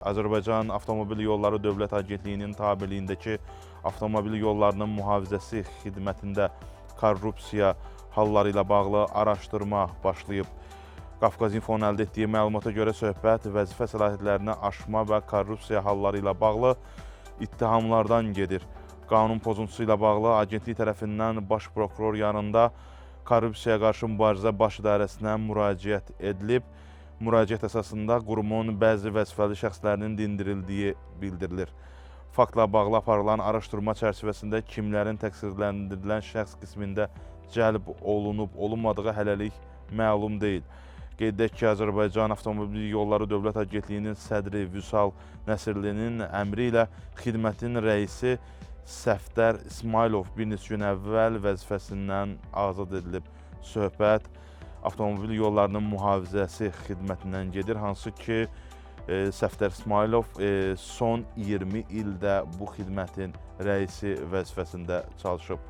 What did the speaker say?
Azərbaycan Avtomobil Yolları Dövlət Agentliyinin tabeliyindəki avtomobil yollarının mühafizəsi xidmətində korrupsiya halları ilə bağlı araşdırma başlayıb. Qafqaz İnfonun əldə etdiyi məlumata görə söhbət vəzifə səlahiyyətlərini aşma və korrupsiya halları ilə bağlı ittihamlardan gedir. Qanun pozuntusu ilə bağlı agentlik tərəfindən baş prokuror yanında Korrupsiyaya qarşı mübarizə Baş İdarəsinə müraciət edilib. Müraciət əsasında qurumun bəzi vəzifəli şəxslərinin dindirildiyi bildirilir. Faktla bağlı aparılan araşdırma çərçivəsində kimlərin təqsirləndirilən şəxs qismində cəlb olunub olunmadığı hələlik məlum deyil. Qeyd edək ki, Azərbaycan Avtomobil Yolları Dövlət Agentliyinin sədri Vüsal Nəsirlinin əmri ilə xidmətin rəisi Səfdər İsmayılov bir neçə gün əvvəl vəzifəsindən azad edilib. Söhbət avtomobil yollarının mühafizəsi xidmətindən gedir, hansı ki Səfdər İsmayılov son 20 ildə bu xidmətin rəisi vəzifəsində çalışıb.